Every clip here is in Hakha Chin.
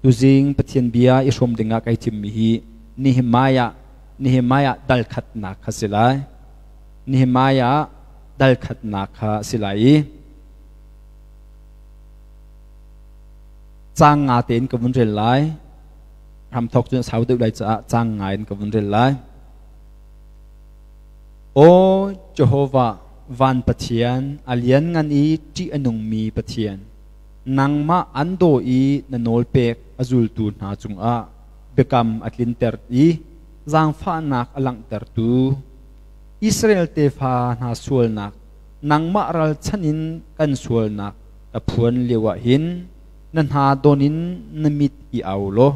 Tuzing Pathian bia i hrawm dingah kai thimmi hi Nehemiah Nehemiah dal khatnak kha si lai. Nehemiah dal khatnak kha si lai i caang nga tein ka vun rel lai. Hramthok cun sau deuh lai caah caang nga in ka vun rel lai. Aw Jehovah, van Pathian, a lianngan i ṭih a nungmi Pathian, nangmah an daw i na nawlpek a zultu hna cungah biakam a tlinter i zaangfahnak a langhtertu Israel tefa hna sualnak nangmah ralchanh in kan sualnak ka phuan lioah hin na hna don in na mit i au law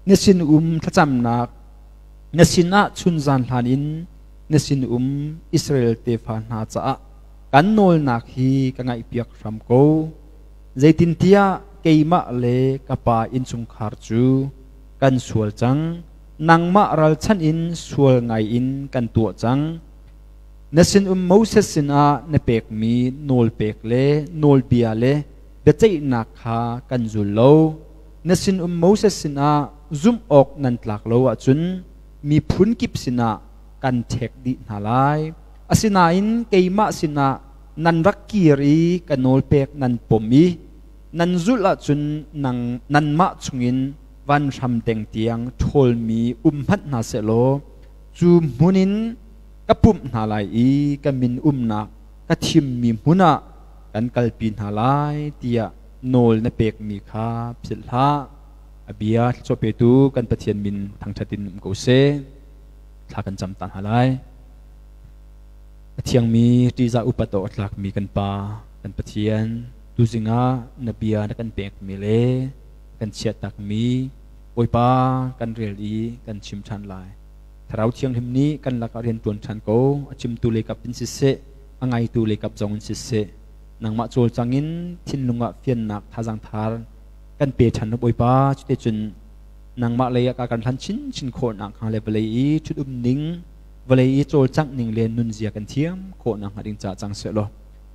na sinum thlacamnak na sinah chunzan hlan in na sinum Israel tefa hna caah kan nawlnak hi ka ngaihpiak hram ko. Zeitintiah keimah le ka pa innchungkhar cu kan sual cang, nangmah ralchanh in sual ngai in kan tuah cang. Na sinum Moses sinah na pekmi nawlpek le nawlbia le biaceihnak kha kan zul lo. Na sinum Moses sinah zumh awk nan tlak lo ahcun miphun kip sinah kan ṭhek dih hna lai. Asinain keimah sinah nan rak kir i ka nawlpek nan pom i nan zulh ahcun nang, nanmah chungin vanhram deng tiang ṭhawlmi um hmanh hna sehlaw cu hmun in ka pumh hna lai i ka min umnak ka thimmi hmun ah kan kalpi hna lai tiah nawl na pekmi kha philh hlah. A bia thluachuah petu kan Pathian min thangṭhat in um ko seh. Thla kan cam ta hna lai. A thiangmi ṭihzah upat awk a tlakmi kan Pa, kan Pathian, tuzing ah na bia na kan pekmi le kan chiahtakmi Bawipa kan rel i kan chim ṭhan lai. Thlarau Thianghlim nih kan lakah rian ṭuan ṭhan ko. A chimtu leikap in siseh, a ngaitu leikap zong in siseh, nangmah cawlcang in thinlung ah fiannak thazaang thar kan pe ṭhan Bawipa. Cuticun nangmah lei ah ka kan hlan chinchin khawh nakhnga le vawlei i ṭhut-um ning, vawlei i cawlcangh ning le nunzia kan thiam khawh nakhnga ding caah cang seh law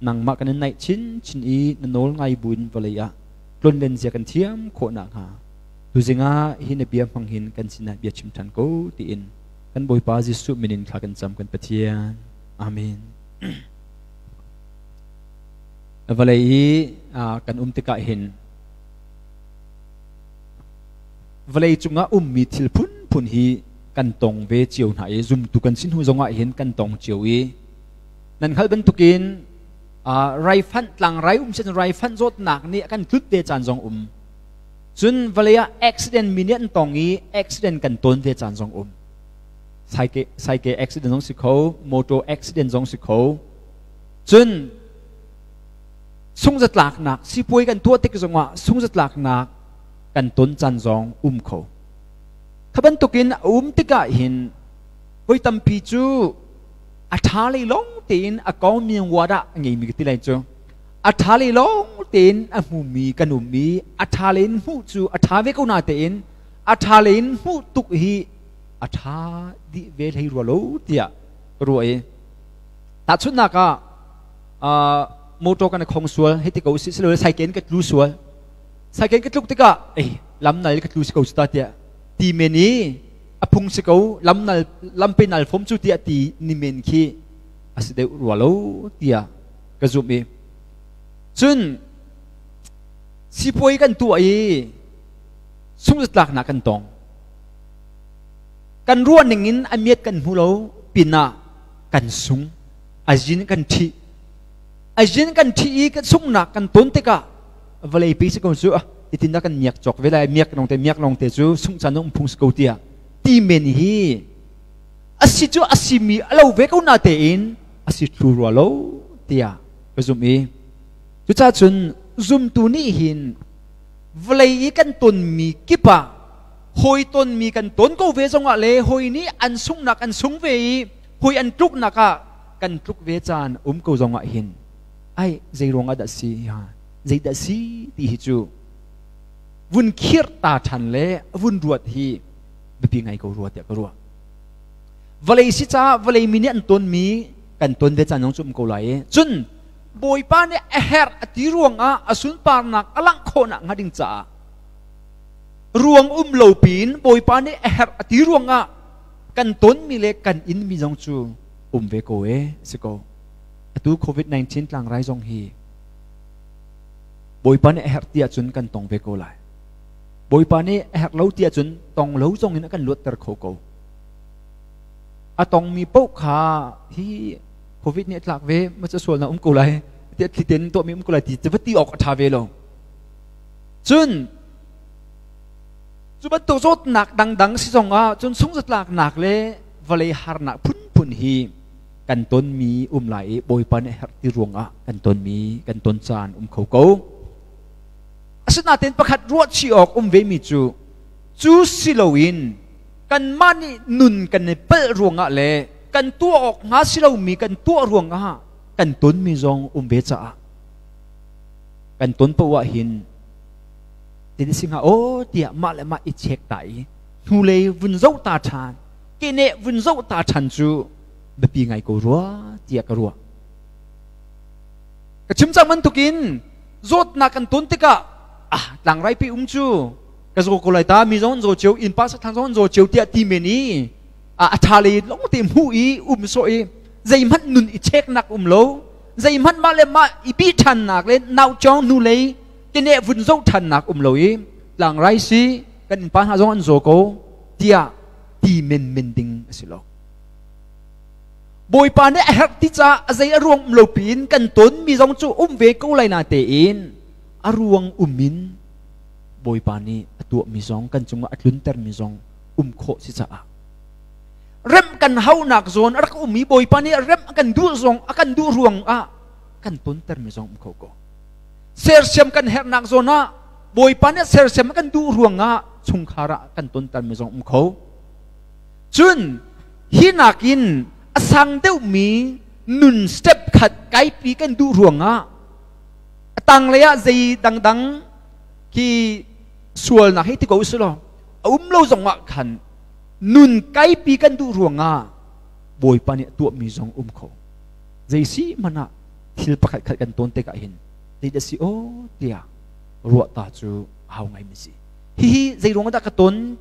nangmah kan in naih chinchin i na nawl ngai buin vawlei ah tlonlen zia kan thiam khawh nakhnga tuzing ah hi na bia hmang hin kan sinah bia chim ṭhan ko tiin kan Bawipa Jesuh min in thla kan cam kan Pathian. Amen. Vawlei i kan um tikah hin vawlei cungah ummi thil phunphun hi kan tong ve cio hna i zumtu kan si hnu zongah hin kan tong cio i nan hngalh bantukin raifanh tlangrai um sin raifanh zawtnak nih a kan tlut ve caan zong um cun vawlei ah accident mi nih an tong i accident kan ton ve caan zong um saike saike accident zong si kho motor accident zong si kho cun sungzatlaknak sipuai kan tuah tik zongah sungzatlaknak kan ton caan zong um kho kha bantukin a um tikah hin voi tampi cu a ṭha lei lawng tein a kawmi wada a ngeimi ka ti lai cu a ṭha lei lawng tein a hmumi kan um i a ṭha lei in hmuh cu a ṭha ve ko na tein a ṭha lei in hmuh tuk hi a ṭha dih ve hlei rua lo tiah ka ruah i tahchunhnak ah motor kan i khong sual hei ti ko usih silole saiken ka tlu sual saiken ka tluk tikah ei lam nal ka tlu si ko cu ta tiah ti men i a phung si ko lam nal lampe nal fom cu tiah ti ni men khi a si deuh rua lo tiah ka zumh i cun sipuai kan tuah i sungzatlaknak kan tong kan ruah ning in a miat kan hmu lo pinah kan sung azin kan ṭhi azin kan ṭhi i kan sunghnak kan ton tikah vawlei pi si ko cu itin dah kan miak cawk ve lai miak lawng te miak lawng te cu sungh caan um phung si ko tiah ti men hi asi cu asi mi a lo ve ko na tein asi thlu rua lo tiah ka zumh i cucaah cun zumtu nih hin vawlei i kan tonmi kip ah hawi tonmi kan ton ko ve zongah le hawi nih an sunghnak an sung ve i hawi an tluknak ah kan tluk ve caan um ko zongah hin ai zei ruangah dah si ha zeidah si ti hi cu vun khirh ta ṭhan le vun ruat hi biapi ngai ko rua tiah ka ruah. Vawlei si caah vawlei mi nih an tonmi kan ton ve caan zong cu um ko lai i cun Bawipa nih a herh a ti ruangah a sunparnak a langh khawhnak hnga ding caah Ruang um lo piin Bawipa nih a herh a ti ruangah kan tonmi le kan inmi zong cu um ve ko e si ko. Atu COVID-19 tlangrai zong hi Bawipa nih a herh ti ahcun kan tong ve ko lai. Bawipa nih a herh lo ti ahcun tong lo zong in a kan luatter kho ko. A tongmi paoh kha hi COVID nih a tlak ve ma cu sualnak um ko lai ti thli ten tuahmi um ko lai ti va ti awk a ṭha ve lo. Cun cu bantuk zawtnak dangdang si zongah cun sungzatlaknak le vawlei harnak phunphun hi kan tonmi um lai i Bawipa nih herh ti ruangah kan tonmi kan ton caan um kho ko. Asinain pakhat ruah chih awk um vemi cu cu si loin kanmah nih nun kan i palh ruangah le kan tuah awk hnga si lomi kan tuah ruangah kan tonmi zong um ve caah kan ton paoh ah hin tin si hnga aw tiah mah le mah i check ta i hnulei vun zoh ta ṭhan keneh vun zoh ta ṭhan cu biapi ngai ko rua tiah ka ruah. Ka chim cang bantukin zawtnak kan ton tikah ah tlangrai pi um cu ka zaw ko lai ta mi zong zaw cio innpa sakthang zong zaw cio tiah ti men i a ṭha lei lawng te hmuh i um sawh i zeihmanh nun i cheknak um lo zeihmanh mah le mah i bih ṭhannak le naucawng nu lei keneh vun zoh ṭhannak um lo i tlangrai si kan innpa hna zong an zaw ko tiah ti menmen ding a si lo. Bawipa nih a herh ti caah a zei a ruang um lo piin kan tonmi zong cu um ve ko lai na tein a ruang um in Bawipa nih a tuahmi zong kan cungah a tluntermi zong um khawh si caah remh kan haunak zawn a rak um i Bawipa nih remh a kan duh zong a kan duh ruang ah kan tontermi zong um kho ko. Sersiam kan herhnak zawn ah Bawipa nih sersiam a kan duh ruang ah chungkhar ah kan tontermi zong um kho. Cun hi nakin a sang deuhmi nun step khat kaipi kan duh ruang ah a tanglei ah zei dangdang khi sualnak hi ti ko usih law a um lo zong ah khan nun kaipi kan duh ruangah Bawipa nih a tuahmi zong um kho. Zei si hmanh ah thil pakhat khat kan tawn tikah hin zei dah si aw tiah ruah ta cu a hau ngaimi si. Hihi zei ruangah dah ka ton?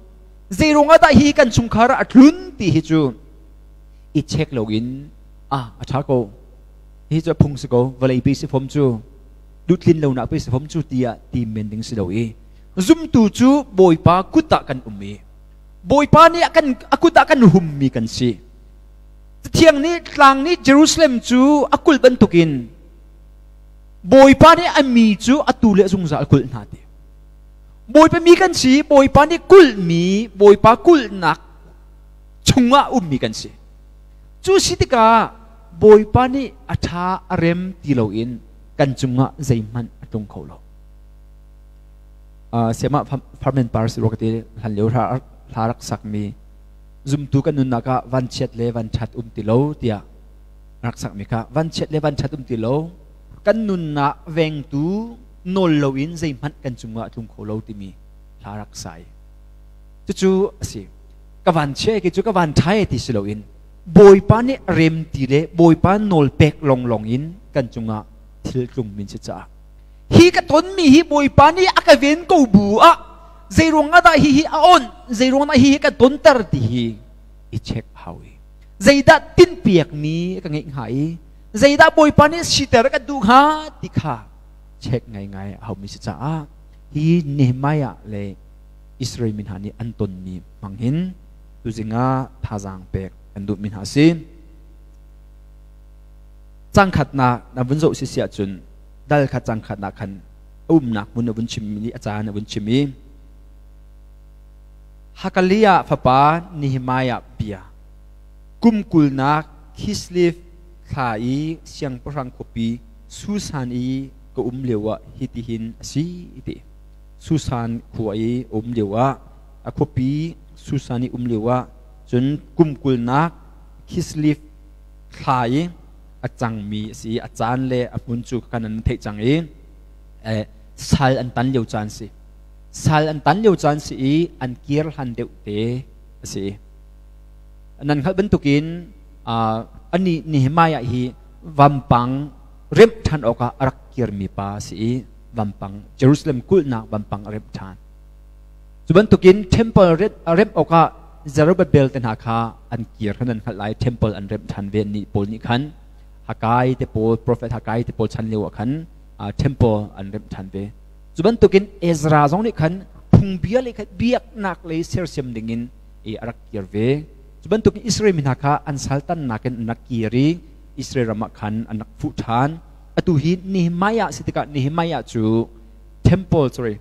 Zei ruangah dah hi kan chungkhar ah a tlun ti hi cu i check loin ah a ṭha ko. Hi cu a phung si ko, vawlei pi si fom cu duhtlin lonak pi si fom cu tiah ti men ding si lo i zumtu cu Bawipa kut ah kan um i Bawipa nih a kan a kut ah kan hummi kan si. Cathiang nih tlang nih Jerusalem cu a kulh bantukin Bawipa nih a mi cu atu le zungzal kulh hna ti. Bawipa mi kan si, Bawipa nih kulhmi, Bawipa kulhnak chungah ummi kan si. Cu si tikah Bawipa nih a ṭha a rem ti loin kan cungah zeihmanh a tlung kho lo. Siamah Farmen Par si rua ka ti hlan lio hla rak sakmi zumtu kan nunnak ah vanchiat le vanṭhat um ti lo tiah rak sakmi kha vanchiat le vanṭhat um ti lo kan nunnak vengtu nawl loin zeihmanh kan cungah a tlung kho lo timi hla rak sai. Cucu a si. Ka vanchia ki cu ka van ṭha ti si loin Bawipa nih rem ti le Bawipa nawl pek longlong in kan cungah thil tlung min si caah hi ka tonmi hi Bawipa nih a ka ven ko bu ah zeiruang ah dah hi hi a on zeiruang dah hi hi ka tonter ti hi i check hau i zeidah tinpiakmi ka ngeih hnga i zeidah Bawipa nih siter ka duh hnga ti kha check ngaingai a haumi si caah hi Nehemiah le Israel mi hna nih an tonmi hmang hin tuzing ah thazaang pek an duhmi hna a si. Cangkhatnak na vun zoh si si ahcun dal kha cangkhatnak khan a umnak hmun a vun chimmi nih a caan a vun chim i Hakaliah fapa Nehemiah bia kum kulnak Kislev thla i siangpahrang khuapi Susan i ka um lio ah hitihin a si ti. Susan khua i um lio ah a khuapi Susan i um lio ah cun kum kulnak Kislev thla i a cangmi a si i a caan le a hmun cu kan an theih cang i sal an tan lio caan si. Sal an tan lio caan si i an kir hlan deuh te a si. Nan hngalh bantukin anih Nehemiah hi vampang remh ṭhan awkah a rak kirmi pa a si i vampang Jerusalem kulhnak vampang a remh ṭhan. Cu bantukin temple remh awkah Zerubbabel te hna kha an kir khan an hngalh lai. Temple an remh ṭhan ve ni pawl nih khan Hakai te pawl, prophet Hakai te pawl chan lio ah khan temple an remh ṭhan ve. Cu bantukin Ezra zong nih khan phungbia le khan biaknak lei sersiam dingin a rak kir ve. Cu bantukin Israel mi hna kha an saltannak in an rak kir i Israel ram ah khan an rak fuh ṭhan. Atu hi Nehemiah si tikah Nehemiah cu temple, sorry,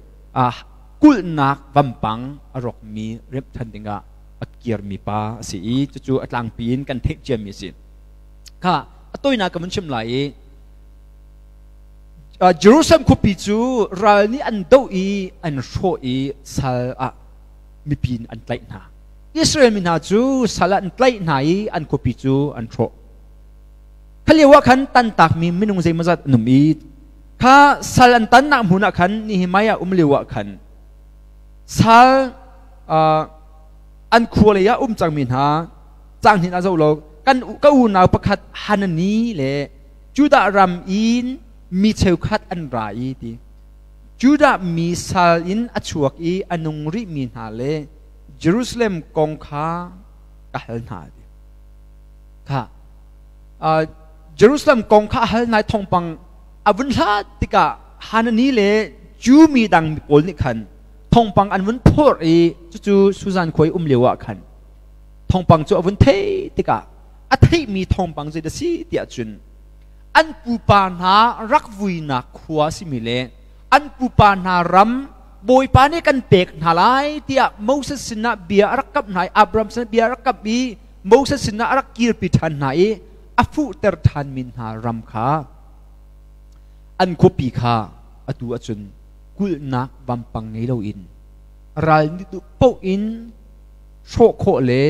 kulhnak vampang a rawkmi remh ṭhan dingah a kirmi pa a si i cucu a tlangpi in kan theih ciami a si. Kha a tawinak ka vun chim lai i Jerusalem khuapi cu ral nih an doh i an hrawh i sal ah mipi an tlaih hna. Israel mi hna cu sal ah an tlaih hna i an khuapi cu an hrawh. Kha lio ah khan tantakmi minung zeimawzat an um i kha sal an tannak hmun ah khan Nehemiah um lio ah khan sal an khua lei ah um cangmi hna cang hnin ah zoh law kan ka unau pakhat Hanani le Judah ram in mi cheukhat an ra i ti Judah mi sal in a chuak i a nung rihmi hna le Jerusalem kong kha ka hal hna ti kha Jerusalem kong kha a hal nai thawngpang a vun hlat tikah Hanani le Jew mi dang pawl nih khan thawngpang an vun phorh i cucu Susan khua i um lio ah khan thawngpang cu a vun theih tikah a theihmi thawngpang zei dah si tiah cun an pupa hna rak vuinak khua simi le an pupa hna ram Bawipa nih kan pek hna lai tiah Moses sinah bia a rak kamh hna i Abraham sinah bia a rak kamh i Moses sinah a rak kirpi ṭhan hna i a fuhter ṭhanmi hna ram kha an khuapi kha atu ahcun kulhnak vampang ngei loin ral nih duh paoh in hrawh khawh le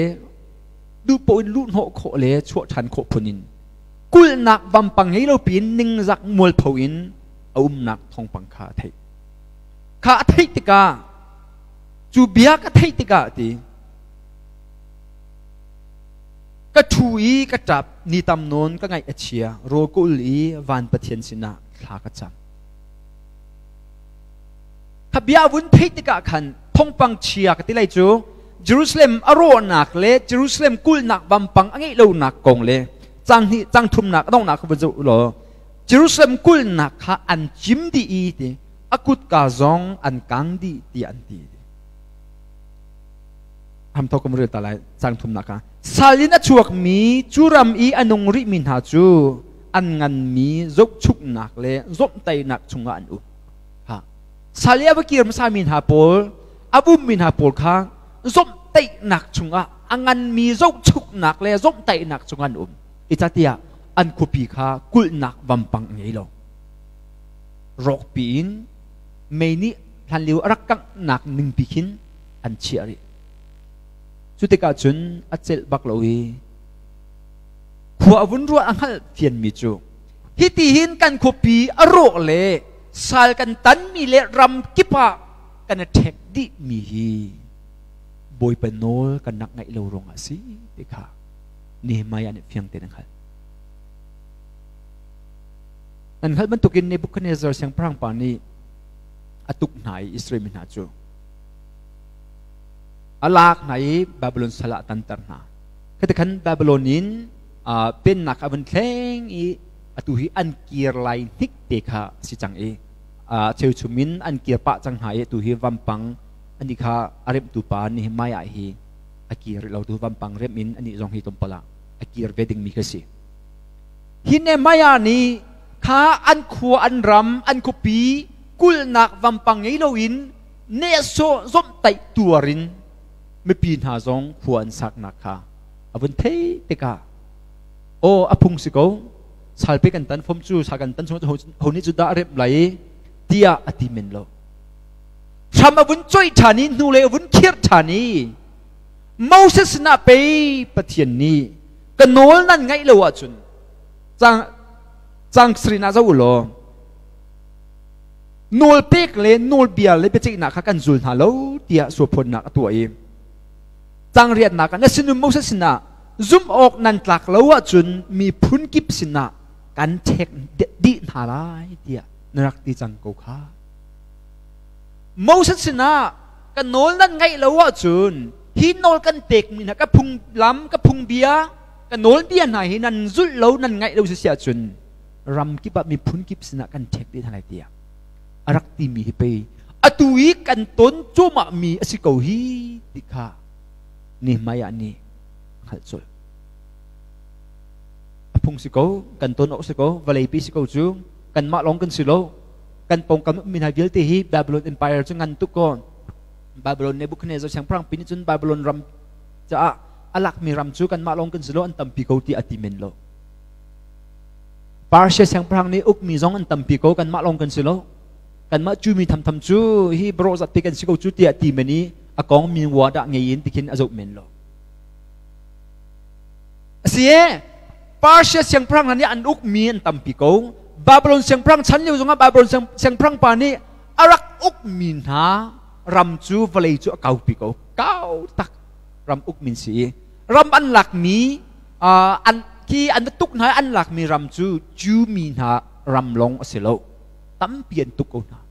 duh paoh in luhhnawh khawh le chuah ṭhan khawh phun in kulhnak vampang ngei lo piin ningzak mualpho in a umnak thawngpang kha a theih. Kha a theih tikah, cu bia ka theih tikah ti ka ṭhu i ka ṭap, ni tam nawn ka ngaih a chia, rawl ka ul i van Pathian sinah thla ka cam. Kha bia vun theih tikah khan thawngpang chia ka ti lai cu Jerusalem a rawhnak le Jerusalem kulhnak vampang a ngeih lonak kong le cang hnih cang thumnak a donghnak kha va zoh law Jerusalem kulhnak kha an cim dih i ti a kutka zong an kang dih tiah an ti. Ham thok kum rel ta lai cang thumnak kha sal in a chuakmi cu ram i a nung rihmi hna cu an nganmi zohchuknak le zomhtaihnak chungah an um. Ha sal i a va kir hmasami hna pawl a ummi hna pawl kha zomhtaihnak chungah a nganmi zohchuknak le zomhtaihnak chungah an um. Icatiah an khuapi kha kulhnak vampang a ngei lo. Rawkpi in mei nih hlanlio a rak kanghnak ningpi khin an chiah rih. Cu tikah cun a celh bak lo i khua a vun ruah a hngalh fianmi cu hiti hin kan khuapi a rawh le sal kan tanmi le ram kip ah kan i ṭhek dihmi hi Bawipa nawl kan rak ngaih lo ruangah a si ti kha Nehemiah nih fiang tein a hngalh. Nan hngalh bantukin Nebuchadnezzar siangpahrang pa nih a tuk hna i Israel mi hna cu a lak hna i Babylon sal ah a tanter hna. Khati khan Babylon in pennak a vun thleng i atu hi an kir lai hnik te kha a si cang i cheuchum in an kir pah cang hna i atu hi vampang ani kha a remhtu pa Nehemiah hi a kir lo tu vampang remh in ani zong hi tlawmpal ah a kir ve dingmi kha si. Hi Nehemiah nih kha an khua an ram an khuapi kulhnak vampang ngei loin nehsawh zomhtaih tuar in mipi hna zong khua an saknak kha a vun theih tikah aw a phung si ko salpe kan tan fom cu sa kan tan chung ho nih cu dah a remh lai tiah a ti men lo. Hram a vun coih ṭhan i hnulei a vun khirh ṭhan i Moses sinah pei Pathian nih ka nawl nan ngaih lo ahcun cang cang srin ah zoh u law nawlpek le nawlbia le biaceihnak kha kan zul hna lo tiah sualphawtnak a tuah i cang riatnak ah na sinum Moses sinah zumh awk nan tlak lo ahcun miphun kip sinah kan ṭhek dih hna lai tiah na rak ti cang ko kha. Moses sinah. Ka nawl nan ngaih lo ahcun hi nawl kan pekmi hna ka phunglam, ka phungbia, ka nawlbia hna hi nan zulh lo, nan ngaih lo si ahcun ram kip ah miphun kip sinah kan ṭhek dih hna lai tiah a rak timi hi pei atu i kan ton cuahmahmi a si ko hi ti kha Nehemiah nih a hngalh colh. A phung si ko, kan ton awk si ko, vawleipi si ko cu, kanmah lawng kan si lo. Kan pawngkam ummi hna vialte hi Babylon Empire cu ngan tuk ko. Babylon Nebuchadnezzar siangpahrang pi nih cun Babylon ram caah a lakmi ram cu kanmah lawng kan si lo, an tampi ko ti a ti men lo. Persia siangpahrang nih ukmi zong an tampi ko, kanmah lawng kan si lo. Kanmah Jewmi thamtham cu hi bro zat te kan si ko cu tiah ti men i a kong min wa dah ngei in tikhin a zoh men lo. Asi e, Persia siangpahrang hna nih an ukmi an tampi ko. Babylon siangpahrang chan lio zongah Babylon siangpahrang pa nih a rak ukmi hna ram cu vawlei cu a kaupi ko. Kau tak ram ukmin si i ram an lakmi an khi an tuk hna an lakmi ram cu Jew mi hna ram lawng a si lo. Tampi an tuk ko hna.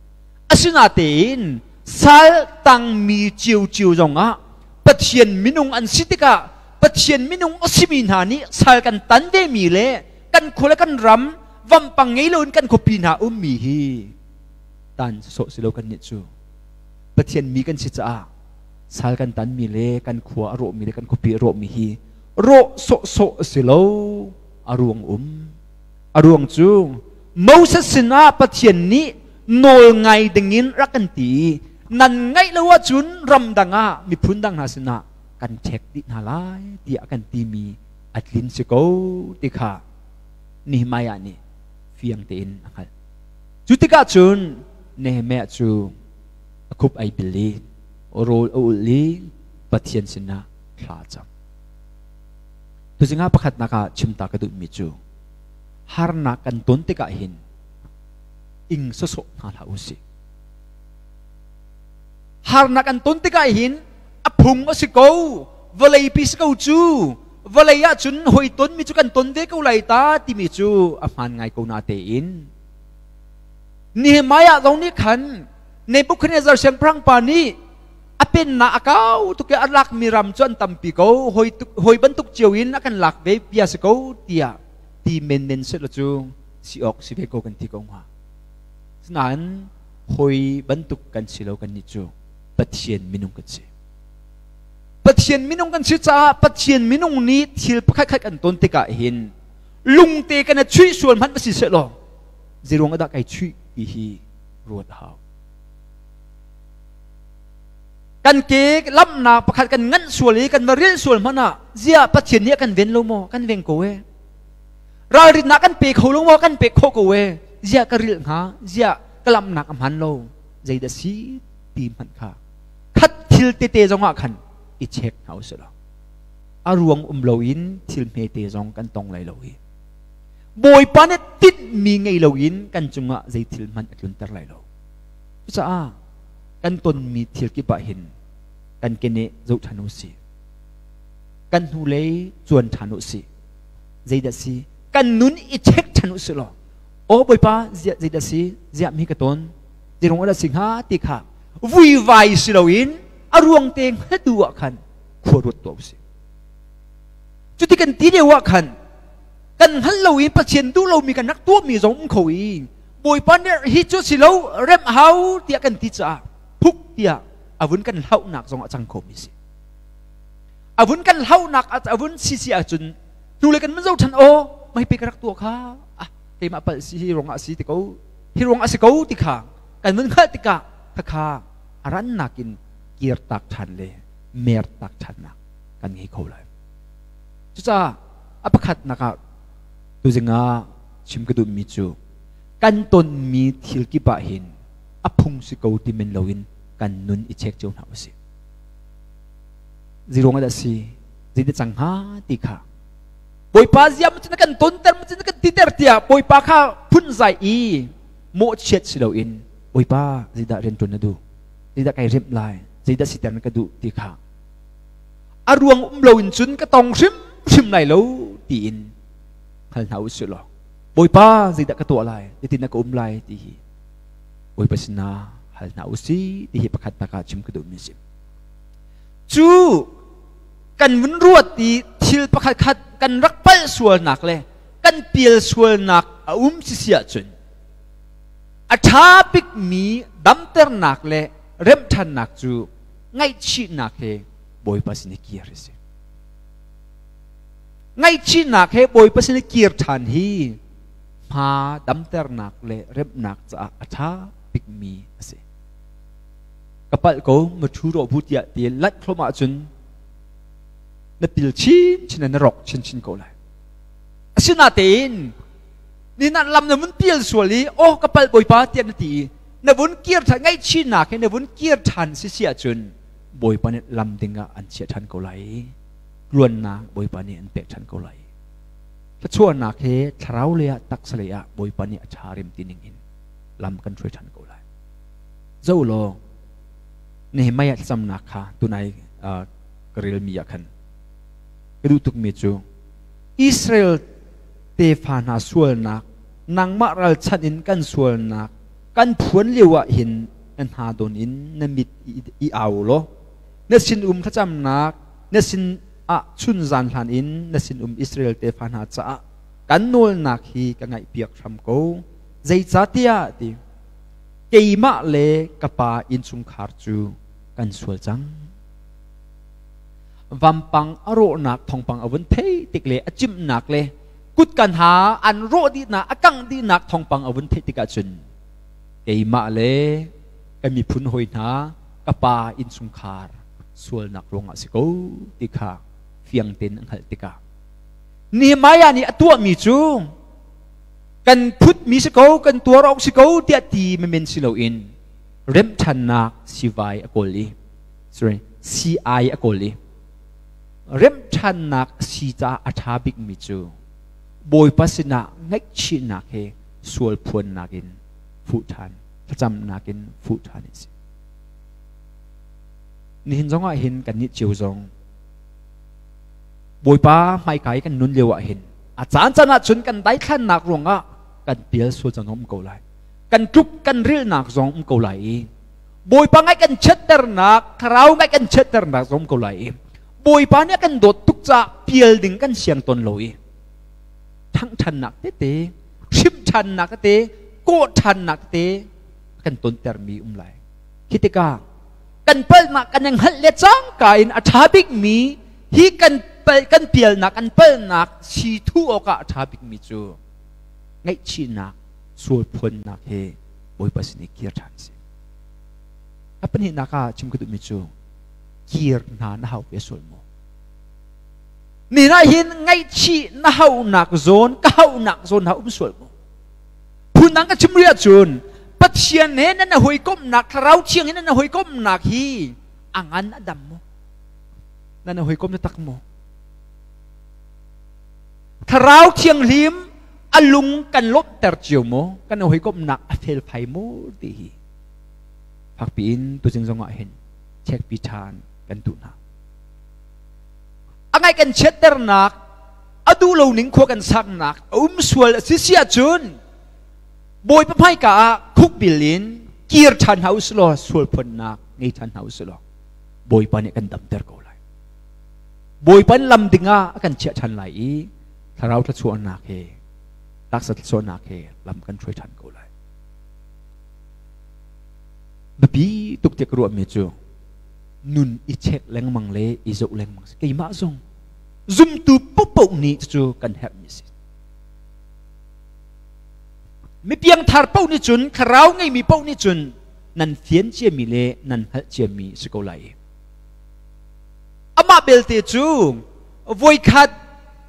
Asinatein sal tangmi ciocio zongah Pathian minung an si tikah Pathian minung a simi hna nih sal kan tan vemi le kan khua le kan ram vampang ngei loin kan khuapi hna ummi hi tan sawh si lo. Kan nih cu Pathian mi kan si caah sal kan tanmi le kan khua a rawhmi le kan khuapi a rawhmi hi rawh sawhsawh a si lo, a ruang um. A ruang cu Moses sinah Pathian nih nawl ngai dingin rak kan ti, nan ngaih lo ahcun ramdang ah miphun dang hna sinah kan ṭhek dih hna lai tiah kan timi a tlin si ko ti kha Nehemiah nih fiang tein a hngalh. Cu tikah cun Nehemiah cu a khup ai bil i rawl a ulh i Pathian sinah thla a cam. Tuzing ah pakhatnak ah chimta ka duhmi cu harnak kan ton tikah hin ing sawsawh hna hlah u sih. Harnak kan ton tikah hin a phung a si ko, vawleipi si ko cu, vawlei ah cun hoi tonmi cu kan ton ve ko lai ta timi cu a hmaan ngai ko na tein. Nehemiah zong nih khan Nebuchadnezzar siangpahrang pa nih a pennak a kau tuk i a lakmi ram cu an tampi ko, hoi, hoi bantuk cio in a kan lak ve bia si ko tiah ti menmen seh cu si awk si ve ko kan ti ko hnga. Sinain hoi bantuk kan si lo. Kan nih cu Pathian minung kan si. Pathian minung kan si caah Pathian minung nih thil pakhat khat kan ton tikah hin lungte kan a chuih sual hmanh va si seh law zeiruang dah kai chuih ti hi ruat a hau. Kan ke lamnak pakhat kan nganh sual i kan va rilh sual hmanh ah ziah Pathian nih a kan ven lo maw? Kan veng ko e. Ralrinnak kan pe kho lo maw? Kan pek khawh ko e. Ziah ka rilh hnga? Ziah ka lamnak a hman lo? Zeidah si ti hmanh kha khat thil tete zongah khan i check hna usih law a ruang um loin thil hmete zong kan tong lai lo i Bawipa nih tinhmi ngei loin kan cungah zei thil hmanh a tlunter lai lo. Cucaah kan tonmi thil kip ah hin kan keneh zoh ṭhan u sih. Kan hnulei cuan ṭhan u sih. Zeidah si? Kan nun i check ṭhan u sih law, aw Bawipa, ziah zeidah si? Ziah mi ka ton? Zeirung dah si hnga ti kha vuivai si loin a ruang te hngaltu ah khan khua ruat tuah u sih. Cuti kan ti lio ah khan kan hngal lo i Pathian duh lomi kan rak tuahmi zong um kho i Bawipa nih hi cu si lo, remh hau tiah kan ti caah phuk tiah a vun kan hlauhnak zong a cang khomi si. A vun kan hlauhnak a vun si si ahcun hnulei kan vun zoh ṭhan, aw mei pe ka rak tuah kha, ah keimah palh si, hi ruangah si ti ko, hi ruangah si ko ti kha kan vun hngalh tikah khakha a rannak in kirtak ṭhan le mertak ṭhannak kan ngei kho lai. Cucaah a pakhatnak ah tuzing ah chim ka duhmi cu kan tonmi thil kip ah hin a phung si ko ti men loin kan nun i check cio hna usih. Zeiruang ah dah si? Zeidah cang hnga ti kha Bawipa ziam cun kan tonter cun kan titer tiah Bawipa kha phunzai i mawhchiat si loin Bawipa, zeidah rian ṭuan na duh? Zeidah kai remh lai? Zeidah siter na ka duh ti kha a ruang um loin cun ka tong hrimhrim lai lo tiin hngal hna usih law Bawipa, zeidah ka tuah lai? Zeitin na ka um lai ti hi Bawipa sinah hal. Hal hna usih ti hi pakhatnak ah chim ka duhmi a si. Cu kan vun ruat i thil pakhat khat kan rak palh sualnak le kan pial sualnak a um si si ahcun a ṭha bikmi damternak le remhṭhannak cu ngaihchihnak he Bawipa sin i kir a si. Ngaihchihnak he Bawipa sin i kir ṭhan hi hma damternak le remhnak caah a ṭha bikmi a si. Ka palh ko, ma ṭhu rawh bu tiah ti lanh thlawm ahcun na pil chinchin na rawk chinchin ko lai. Asinain ni nan lam na vun pial sual i oh ka palh Bawipa tiah na ti i na vun kir ṭhan, ngaihchihnak he na vun kir ṭhan si si ahcun Bawipa nih lam ding ah an chiah ṭhan ko lai i tluannak Bawipa nih an pek ṭhan ko lai. Thluachuahnak he thlarau lei ah taksa lei ah Bawipa nih a ṭha rim ti ning in lam kan hruai ṭhan ko lai. Zo law Nehemiah thlacamnak kha tunai ka relmi ah khan ka duh tukmi cu Israel tefa hna sualnak, nangmah ralchanh in kan sualnak kan phuan lio ah hin na hna don in na mit i au law na sinum thlacamnak na sin ah chun zan hlan in na sinum Israel tefa hna caah kan nawlnak hi ka ngaihpiak hram ko. Zeicahtiah ti keimah le ka pa innchungkhar cu kan sual cang. Vampang a rawhnak thawngpang a vun thei tik le a cimhnak le kutkan ha an rawh dihnak, a kangh dihnak thawngpang a vun theih tikah cun keimah le ka miphun hawi hna, ka pa innchungkhar sualnak ruangah si ko ti kha fiang tein a hngalh tikah Nehemiah nih a tuahmi cu kan phutmi si ko, kan tuar awk si ko tiah ti menmen si loin remṭhannak sivai a kawl i, sorry, sii-ai a kawl i remṭhannak si caah a ṭha bikmi cu Bawipa sinah ngaihchihnak he sual phuannak in fuh ṭhan, thlacamnak in fuh ṭhan a si. Nihin zongah hin kannih cio zong Bawipa hmaika i kan nun lio ah hin a caan caan ahcun kan daithlannak ruangah kan pial sual cang um ko lai. Kan tluk kan rilnak zong um ko lai i Bawipa ngaih kan chiatternak, thlarau ngaih kan chiatternak zong um ko lai i Bawipa nih a kan dawt tuk caah pial ding kan siang tawn lo i ṭhangṭhannak tete, hrimhṭhannak tete, kawhṭhannak tete a kan tontermi um lai. Khi tikah kan palhnak kan i hngalh le cangka in a ṭha bikmi hi kan pal kan pialnak, kan palhnak si thu awkah a ṭha bikmi cu ngaihchihnak, sual phuannak he Bawipa sin i kir ṭhan si. A pahnihnak ah chim ka duhmi cu kir hna na hau ve sual maw? Ni ah hin ngaihchih na hauhnak zawn, ka hauhnak zawn ha um sual maw? Phundang ka chim rih ahcun Pathian he nan hawikomhnak, Thlarau Thiang he nan hawikomhnak hi a ngan a dam maw? Nan hawikom na tak maw? Thlarau Thianghlim a lung kan lawmhter cio maw? Kan hawikomhnak a felfai maw ti hi fakpi in tuzing zongah hin checkpi ṭhan kan duh hna. A ngaih kan chiatternak, a duh lo ning khua kan saknak a um sual a si si ahcun Bawipa hmaika ah khukbil in kir ṭhan hna usih law sual phunnak ngei ṭhan hna usih law Bawipa nih kan damter ko lai. Bawipa lam ding ah a kan chiah ṭhan lai i thlarau thluachuahnak he taksa thluachuahnak he lam kan hruai ṭhan ko lai. Biapi tuk tiah ka ruahmi cu nun i check lengmang le i zoh lengmang si. Keimah zong zumtu paohpaoh nih cu kan herhmi si. Mi piangthar paoh nih cun, thlarau ngeimi paoh nih cun nan fian ciami le nan hngalh ciami si ko lai. Amah belte cu voikhat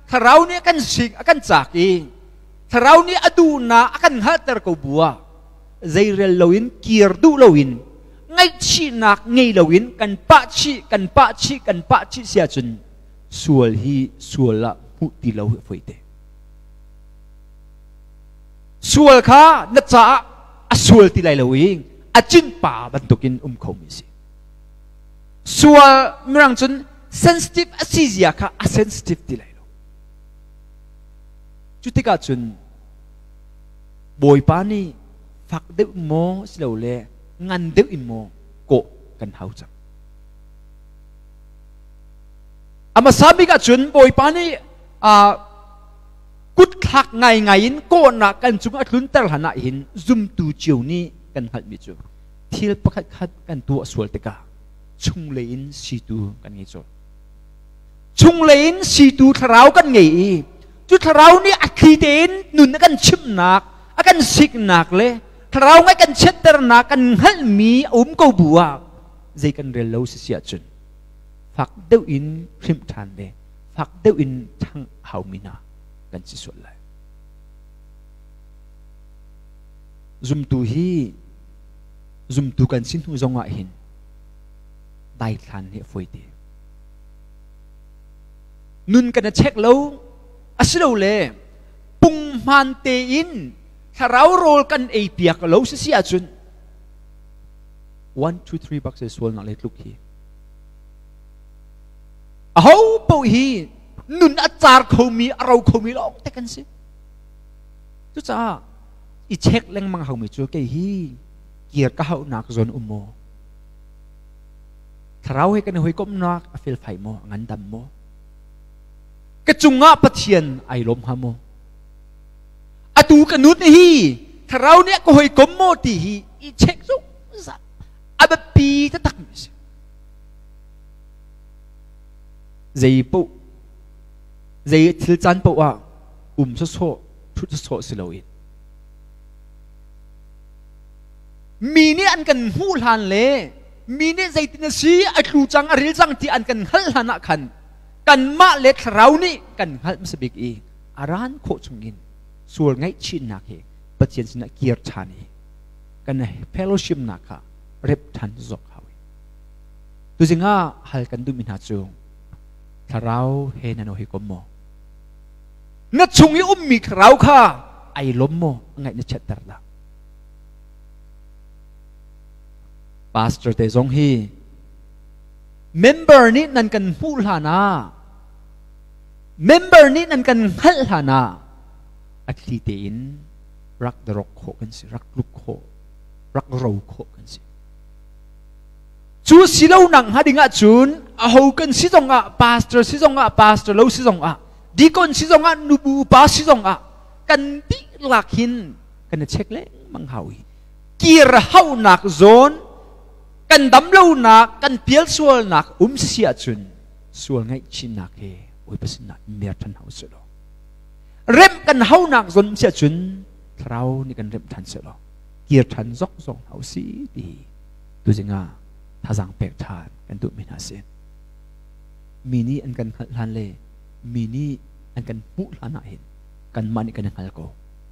thlarau nih a kan sik, a kan cak i thlarau nih a duhnak a kan hngalhter ko bu ah zeirel loin kir duh loin ngaihchihnak ngei loin kan pah chih, kan pah chih, kan pah chih si ahcun sual hi sual ah hmuh ti lo hi a fawi te. Sual kha na caah a sual ti lai lo i a cinpa bantukin um khomi si. Sual mirang cun sensitive a si zia kha a sensitive ti lai lo. Cu tikah cun Bawipa nih fak deuh maw silole Ngan deuh in maw kawh kan hau cang. A hmasa bik ahcun Bawipa nih kutthlak ngaingai in kawhnak kan cung a tlunter hlan ah hin zumtu cio nih kan hngalhmi cu thil pakhat khat kan tuah sual tikah chunglei in situ kan ngei colh. Chunglei in situ thlarau kan ngei i cu thlarau nih a thli tein nun a kan chimhnak, a kan siknak le thlarau ngai kan chiatternak kan hngalhmi a um ko bu ah zei kan rel lo si si ahcun fak deuh in hrimh ṭhan le fak deuh in ṭhangh haumi hna kan si sual lai. Zumtu hi zumtu kan si hnu zong ah hin daithlan hi a fawi te. Nun kan i check lo asilole punghman tein thlarau rawl kan ei piak lo si si ahcun 1 2 3 bak se sualnak le tluk hi aho paoh hi nun a car khomi a ro khomi lawng te kan si. Cucaah i check lengmang haumi cu kei hi kir ka hauhnak zawn um maw? Thlarau he kan i hawikomhnak a felfai maw? A ngandam maw? Ka cungah Pathian ai lawm hnga maw? Atu ka nut hi thlarau nih a ka hawikom maw ti hi i check zungzal a biapi taktak mi si. Zei paoh zei thil caan paoh ah um sawsawh ṭhut sawsawh si loin mi nih an kan hmuh hlan le mi nih zeitin a si a tlu cang a ril cang ti an kan hngalh hlan ah khan kanmah le thlarau nih kan hngalh hmasa bik i a ran khawh chungin sual ngaihchihnak he Pathian sinah kir ṭhan i kan fellowship nak kha rep ṭhan zawk hau. Tuzing ah hal kan duhmi hna cu thlarau he nan hawikom maw? Na chung i ummi thlarau kha ai lawm maw? Ngaih na chiatter dah? Pastor te zong hi member nih nan kan hmuh hlan ah member nih nan kan hngalh hlan ah a thli tein rak darok khawh kan si, rak tluk khawh, rak ro khawh kan si. Cu si lo nak hnga ding ahcun aho kan si zong ah pastor si zong ah pastor lo si zong ah deacon si zong ah nubu upa si zong ah kan dihlak hin kan i check lengmang hau i kir haunak zawn kan dam lonak kan pial sualnak um si ahcun sual ngaihchihnak he Bawipa sinah mer ṭhan hau seh law remh kan haunak zawn si ahcun thlarau nih kan remh ṭhan seh law kir ṭhan zok zong hau si ti tuzing ah thazaang pek ṭhan kan duhmi hna si. Mi nih an kan hngalh hlan le mi nih an kan hmuh hlan ah hin kanmah nih kan i hngal ko,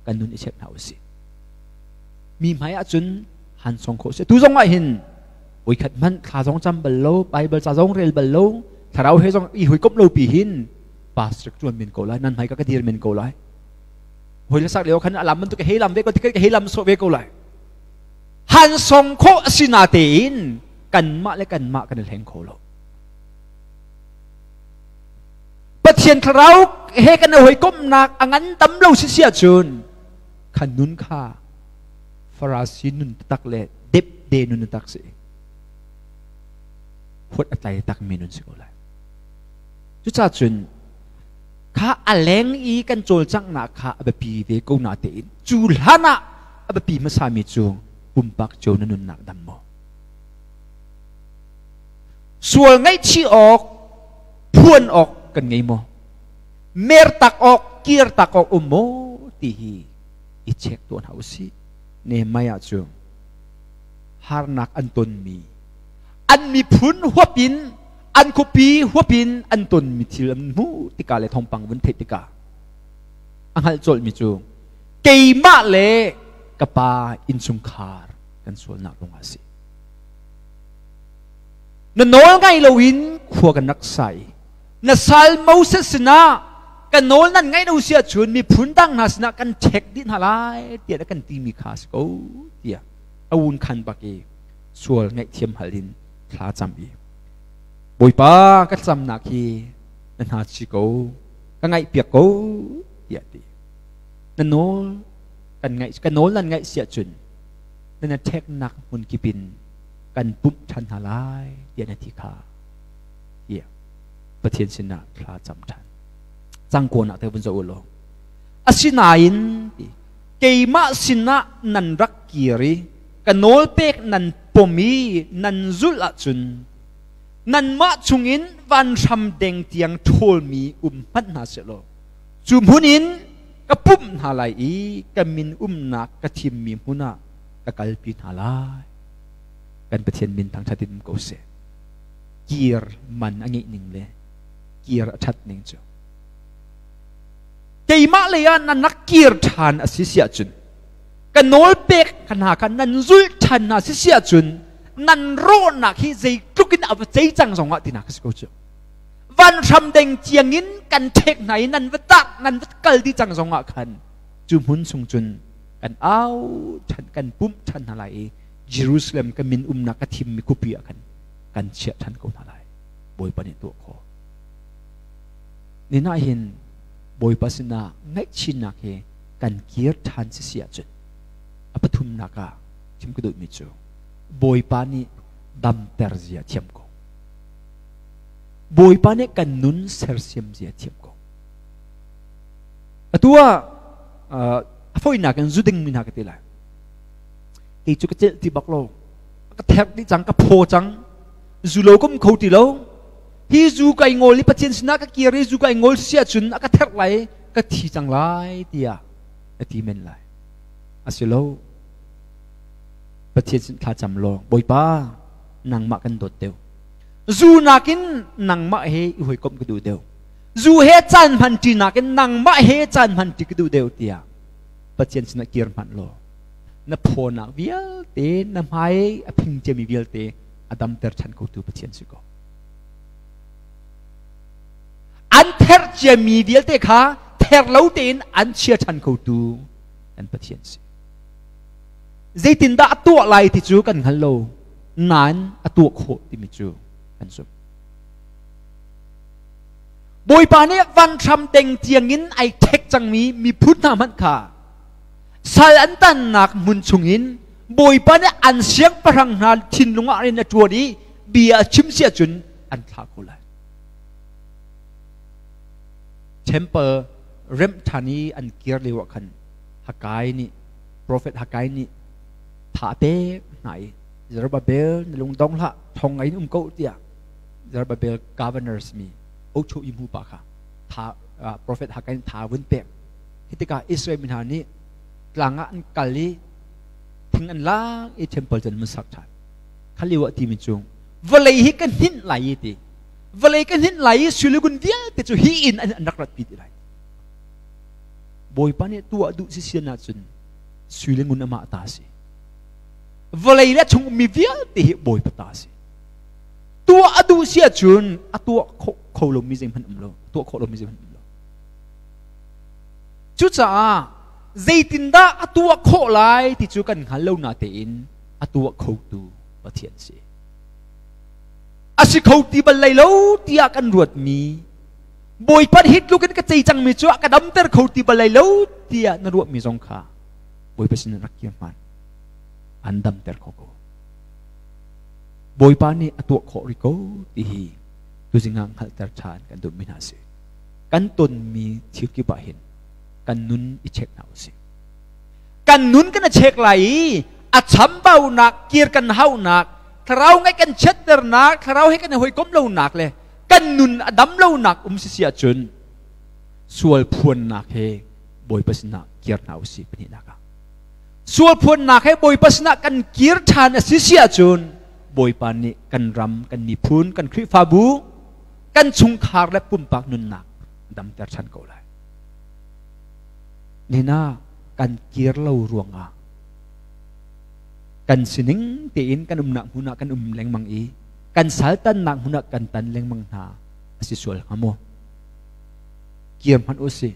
kan nun i check hna usih. Mi hmai ahcun han song khawh si. Tu zong ah hin voikhat hmanh thla zong cam bal lo, Bible ca zong rel bal lo, thlarau he zong i hawikomh lo pi hin pastor ṭuan men ko lai, nan hmai ka ka dir men ko lai. Hoi le sak lio khan a lam bantuk hei lam ve ko, tikhat ka hei lam sawh ve ko lai. Han song khawh a si natein kanmah le kanmah kan i hleng kho lo. Pathian thlarau he kan i hawikomhnak a ngan tam lo si si ahcun khan nun kha Farasi nun tak le depde nun tak si. Huat a tlai tak mi nun si ko lai. Cucaah cun kha a leng i kan cawlcanghnak kha a biapi ve ko natein cu hlan ah a biapi hmasami cu pumpak cio na nunnak dam maw? Sual ngaihchih awk, phuan awk kan ngei maw? Mertak awk, kirtak awk um maw ti hi i check tuah hna usih. Nehemiah cu harnak an tonmi an miphun huap in an khuapi huap in an tonmi thil an hmuh tikah le thawngpang vun theih tikah a hngalh colhmi cu keimah le ka pa innchungkhar kan sualnak ruangah a si. Na nawl ngai loin khua kan rak sa i na sal Moses sinah kan nawl nan ngaih lo si ahcun miphun dang hna sinah kan ṭhek dih hna lai tiah kan timi kha a si ko tiah a wun khan bak i sual ngaihthiam hal in thla cam i Bawipa ka camnak hi na hna chi ko ka ngaihpiak ko tiah ti na nawl kan ngaih ka nawl nan ngaih si ahcun Nan ṭheknak hmun kip in kan pumh ṭhan hna lai tiah na ti kha tiah Pathian sinah thla cam ṭhan. Cangkawn ah te vun zoh u law. Asinain keimah sinah nan rak kir i ka nawlpek nan pom i nan zulh ahcun nanmah chungin vanhram deng tiang ṭhawlmi um hmanh hna sehlaw cu hmun in ka pumh hna lai i ka min umnak ka thimmi hmun ah ka kalpi hna lai. Kan Pathian min thangṭhat in um ko seh. Kir man a ngeih ning le kir a ṭhat ning cu. Keimah lei ah nan rak kir ṭhan a si si ahcun ka nawl pek hna kha nan zulh ṭhan hna si si ahcun nan rawhnak hi zeitluk in a va cei cang zongah tinak a si ko cu. Vanhram deng tiangin kan ṭhek hna i nan va tak nan va kal dih cang zongah khan cu hmun chung cun kan au ṭhan kan pumh ṭhan hna lai i Jerusalem ka min umnak ka thimmi khuapi ah khan kan chiah ṭhan ko hna lai. Bawipa nih tuah khawh. Nina hin Bawipa sinah ngaihchinnak he kan kir ṭhan si si ahcun a pathumnak ah chim ka duhmi cu Bawipa nih damter zia thiam ko. Bawipa nih kan nun sersiam zia thiam ko. Atu ah a fawinak in zu ding mi hna ka ti lai. Kei cu ka celh ti bak lo. Ka therk dih cang, ka phaw cang. Zu lo ka um kho ti lo. Hi zu kai ngol i Pathian sinah ka kir i zu kai ngol si ahcun a ka therk lai, ka thi cang lai tiah a ti men lai. A si lo. Pathian sin thla cam law, Bawipa, nangmah kan dawt deuh. Zu nakin nangmah he i hawikomh ka duh deuh. Zu he caan hman ṭi nakin nangmah he caan hman ṭi ka duh deuh tiah Pathian sinah kir hmanh law na phawnak vialte na hmai a phing ciami vialte a damter ṭhan khotu Pathian si ko. An ther ciami vialte kha ther lo tein an chia ṭhan khotu kan Pathian si. Zeitindah a tuah lai ti cu kan hngal lo, nain a tuah khawh timi cu kan zumh. Bawipa nih vanhram deng tiangin ai ṭhek cangmi miphun hna hmanh kha sal an tannak hmun chungin Bawipa nih an siangpahrang hna thinlung ah rian a ṭuan i bia a chim si ahcun an thlah ko lai. Temple remh ṭhan i an kir lio ah khan Hakai nih Prophet Hakai nih tha a pek hna i Zerubbabel na lung dong hlah thong in um ko tiah Zerubbabel governors mi Ocho Imu pa kha tha Prophet Hakai nih tha vun pek. Hi tikah Israel mi hna nih tlang ah an kal i thing an lak i temple cu an mun sak ṭhan. Kha lio ah timi cu vawlei hi ka hninh lai i ti vawlei ka hninh lai i suilugun vialte cu hi inn an rak ratpi ti lai. Bawipa nih tuah duh si sian ahcun sui le ngun amah ta si. Vawlei le chung ummi vialte hi Bawipa ta si. Tuah a duh si ahcun a tuah khawh kho lomi zeihmanh um lo. Tuah khawh lomi zeihmanh um lo. Cucaah zeitindah a tuah khawh lai ti cu kan hngal lo na tein a tuah khotu Pathian si. A si kho ti bal lai lo tiah kan ruatmi Bawipa hi tluk in ka cei cangmi cu a ka damter kho ti bal lai lo tiah na ruahmi zong kha Bawipa sin rak kir hman an damter kho ko. Bawipa nih a tuah khawh rih ko ti hi tuzing ah hngalhter ṭhan kan duhmi hna si. Kan tonmi thil kip ah hin kan nun i check hna usih. Kan nun kan i check lai i a chambaunak, kir kan haunak, thlarau ngaih kan chiatternak, thlarau he kan i hawikom lonak le kan nun a dam lonak um si si ahcun sual phuannak he Bawipa sinah kir hna usih pahnihnak ah. Sual phuannak he Bawipa sinah kan kir ṭhan a si si ahcun Bawipa nih kan ram, kan miphun, kan Khrihfabu, kan chungkhar le pumpak nunnak damter ṭhan ko lai. Nina kan kir lo ruangah kan sining tein kan umnak hmun ah kan um lengmang i kan saltannak hmun ah kan tan lengmang hna a si sual hnga maw? Kir hmanh u si.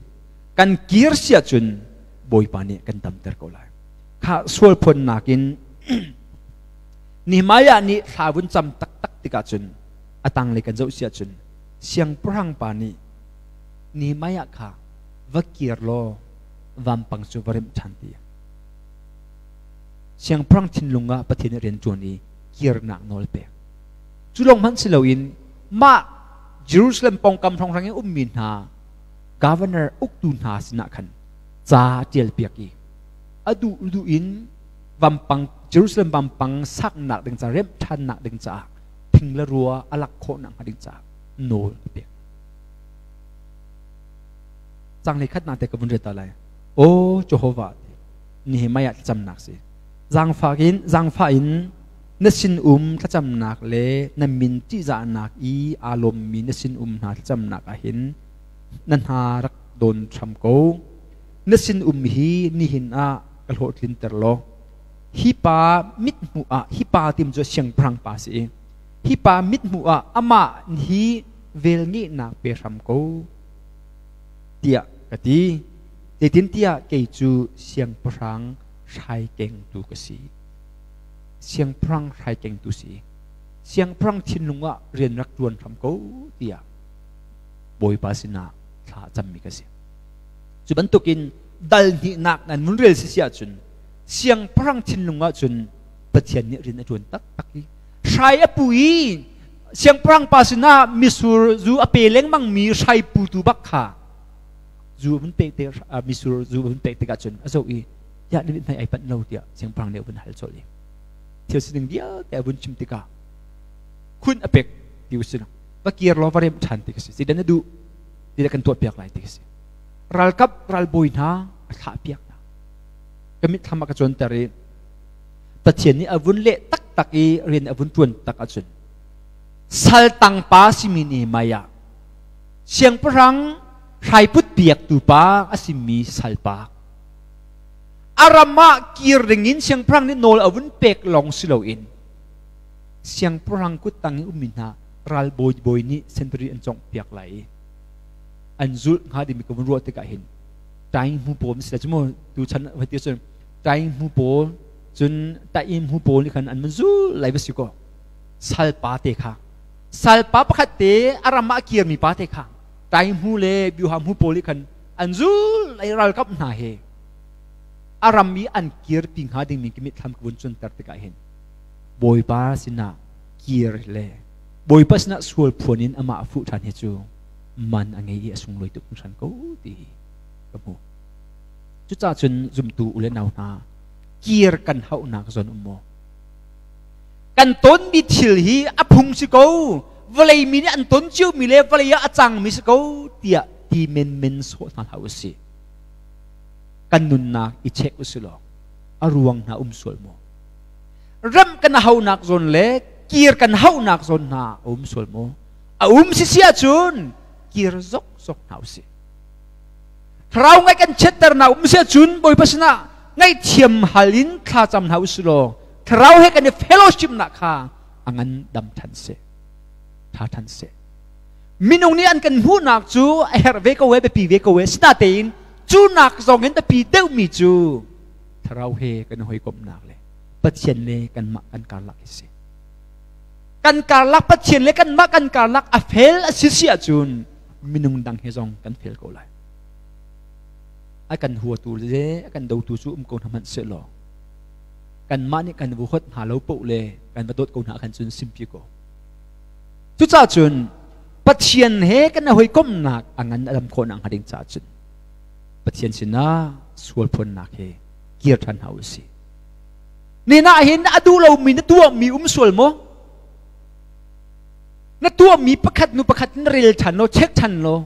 Kan kir si ahcun Bawipa nih kan damter ko lai. Kha sual phuannak in Nehemiah nih thla vun cam taktak tikah cun a tanglei kan zoh si ahcun siangpahrang pa nih Nehemiah kha va kir law vampang cu va remh ṭhan ti. Siangpahrang thinlung ah Pathian nih rian ṭuan i kirnak nawl pek. Cu lawng hmanh si loin mah Jerusalem pawngkam hrawnghrang i ummi hna governor uktu hna sinah khan ca ṭialpiak i a duh duh in vampang Jerusalem vampang saknak ding ca remh ṭhannak ding caah thing le rua a lak khawh nakhnga ding caah nawl a pek. Cang hlei khat te ka vun ret ta lai. O Jehovah, Nehemiah thlacamnak si. Zaangfak in zaangfah in na sin um thlacamnak le na min ṭihzahnak i aa lawmmi na sin um hna thlacamnak ah hin na hna rak dawn hram ko. Na sin um hi nihin ah ka hlawhtlinter law hi pa mithmuh ah hi pa tim cu siangpahrang pa si i hi pa mithmuh ah amah hi velngeihnak pe hram ko tiah ka ti. Zeitintiah kei cu siangpahrang hraikengtu ka si. Siangpahrang hraikengtu si. Siangpahrang thinlung ah rian rak ṭuan hram ko tiah Bawipa sinah thla a cammi ka si. Cu bantukin dal hnihnak nan mun rel si si ahcun siangpahrang thinlung ahcun Pathian nih rian a ṭuan taktak i hrai a pu i siangpahrang pa sinah misur zu a pe lengmangmi hrai putu bak kha zu vun pek te misur zu vun pek tikah cun a zoh i ya ni hnai ai panh lo tiah siangpahrang nih a vun hal colh i thil sining vialte a vun chim tikah khun a pek ti usih va kir law va rem ṭhan ti ka si si dan na duh ti kan tuah piak lai ti ka si ralkap ralbawi hna a thlah piak hna ka mitthlam a ka cuanter i Pathian nih a vun leh taktak i rian a vun ṭuan tak ahcun saltang pa simi Nehemiah siangpahrang hraiput piaktu pa a simi salpa a ram ah kir dingin siangpahrang nih nawl a vun pek lawng si loin siangpahrang kuttang i ummi hna ralbawi bawi nih sentari an cawngh piak lai i an zulh hnga dingmi ka vun ruah tikah hin taing hmu pawl si cu mu tu chan hoi ti cun taing hmu pawl cun taim hmu pawl nih khan an mun zul lai va si ko salpa te kha salpa pakhat te a ram ah a kirmi pa te kha taihmu le biuham hu pawl nih khan an zul ai ralkap hna he a ram i an kir pi hnga dingmi ki mitthlam ka vun cunter tikah hin Bawipa sinah kir le Bawipa sinah sual phuan in amah a fuh ṭhan hi cu man a ngei i a sunglawi tuk hringhran ko ti hi ka hmu. Cucaah cun zumtu u le nau hna kir kan hauhnak zawn um maw? Kan tonmi thil hi a phung si ko vawlei mi nih an ton ciomi le vawlei ah a cangmi si ko tiah ti menmen sawh hna hlah usih. Kan nunnak i check usih law a ruang hna um sual maw? Rem kan haunak zawn le kir kan haunak zawn hna a um sual maw? A um si si ahcun kir zok zok hna usih. Thlarau ngai kan chiatter na um si ahcun Bawipa sinah ngaihthiam hal in thla cam hna usih law thlarau he kan i fellowship nak kha a ngan dam than seh tha than seh minung nih an kan hmuhnak cu a herh ve ko e biapi ve ko e sinatein cu nak zong in biapi deuhmi cu thlarau he kan hawikomhnak le Pathian le kanmah kan karlak hi si kan karlak Pathian le kanmah kan karlak a fel a si si ahcun minung dang he zong kan fel ko lai a kan huatu le a kan dotu cu um ko hna hmanh sehlaw kanmah nih kan va huat hna lo paoh le kan va dawt ko hna khan cun simpi ko. Cucaah cun Pathian he kan i hawikomhnak a ngan a dam khawh nakhnga ding caah cun Pathian sinah sual phuannak he kir ṭhan hna u sih. Nina hin a duh lomi na tuahmi um sual maw? Na tuahmi pakhat nu pakhat na rel ṭhan law, check ṭhan law,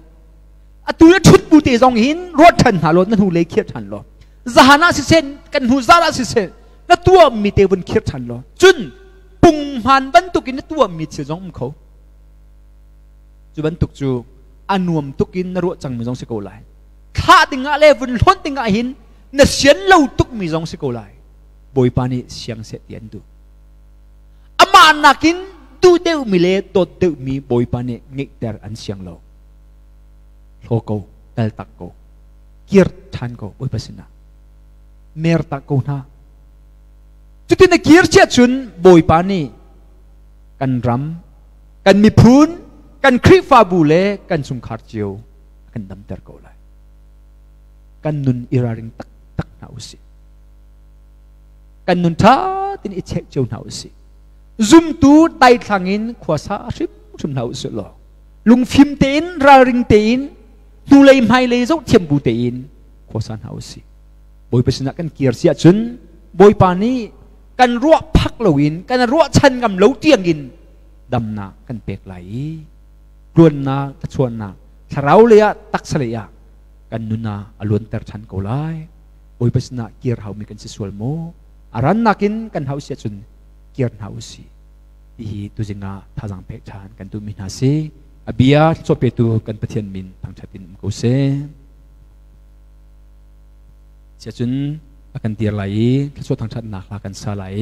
atu na ṭhut bu te zong hin ruat ṭhan hna law, na hnu lei khir ṭhan law. Zahan ah siseh kan hnu zar ah siseh na tuahmi te vun khir ṭhan law cun punghman bantukin na tuahmi thil zong um kho cu bantuk cu a nuam tukin na ruah cangmi zong si ko lai thlah dingah le vun hlawt dingah hin na sian lo tukmi zong si ko lai Bawipa nih siang seh ti an duh amah nakin duh deuhmi le dawt deuhmi Bawipa nih ngeihter an siang lo hlaw ko kal tak ko kir ṭhan ko Bawipa sinah mer tak ko hna cutin na kir cia cun Bawipa nih kan ram kan miphun kan Khrihfabu le kan chungkhar cio a kan damter ko lai kan nun i ralring taktak hna usih. Kan nun ṭha tin i check cio hna usih. Zumtu daithlang in khuasa hrimhrim hna usih law lungfim tein ralring tein hnulei hmailei zoh thiam bu tein khuasa hna usih. Bawipa sinah kan kir si ahcun Bawipa nih kan ruah phak loin kan ruahchan ngam lo tiangin damnak kan pek lai i tluannak thlachuahnak thlarau lei ah taksa lei ah kan nun ah a luanter ṭhan ko lai. Bawipa sinah kir haumi kan si sual maw? A rannak in kan hau si ahcun kir hna usih. Ti hi tuzing ah thazaang pek ṭhan kan duhmi hna si. A bia thluachuah petu kan Pathian min thangṭhat in um ko seh. Siacun a kan dir lai i thluachuah thangṭhatnak hla kan sa lai.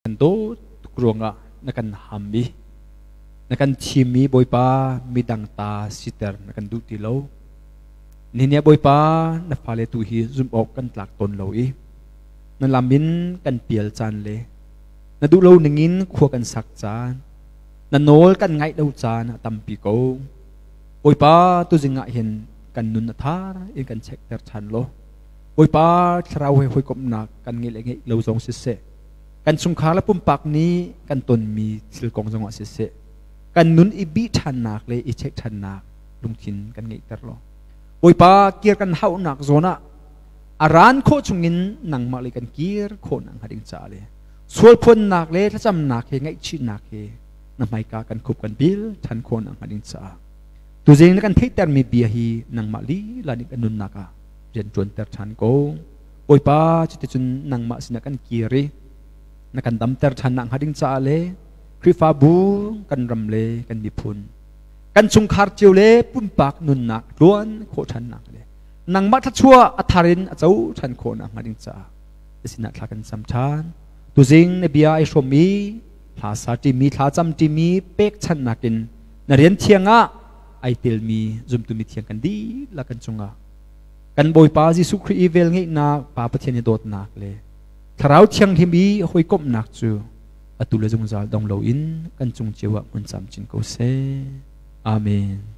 Kan dawt tuk ruangah na kan ham i na kan thim i Bawipa midang ta siter na kan duh ti lo. Nihin ah Bawipa na fale tu hi zumh awk kan tlak tawn lo i na lam in kan pial caan le na duh lo ningin khua kan sak caan na nawl kan ngaih lo caan a tampi ko. Bawipa tuzing ah hin kan nun a thar in kan chekter ṭhan law Bawipa thlarau he hawikomhnak kan ngeih le ngeih lo zong siseh kan chungkhar le pumpak nih kan tonmi thil kong zongah siseh kan nun i bih ṭhannak le i check ṭhannak lungthin kan ngeihter law Bawipa kir kan hauhnak zawn ah a ran khawh chungin nangmah le kan kir khawh nak hnga ding caah le sualphuannak le thlacamnak he ngaihchihnak he na hmaika kan khup kan bil ṭhan khawh nak hnga ding caah tuzing na kan theihtermi bia hi nangmah lila nih kan nunnak ah rian ṭuanter ṭhan ko. Bawipa cuticun nangmah sinah kan kir i na kan damter ṭhan nak hnga ding caah le Khrihfabu kan ram le kan miphun kan chungkhar cio le pumpak nunnak tluan khawh ṭhan nak le nangmah thluachuah a thar in a co ṭhan khawh nak hnga ding caah na sinah thla kan cam ṭhan. Tuzing na bia ai hrawm i hla sa ṭimi thla cam ṭimi pekchanhnak in na rian thiang ah ai telmi zumtu mithiang kan dihlak kan cungah kan Bawipa Jesuh Khrih i velngeihnak Pa Pathian i dawtnak le Thlarau Thianghlim i hawikomhnak cu atu le zungzal dong loin kan cung cio ah hmun camcin ko seh. Amen.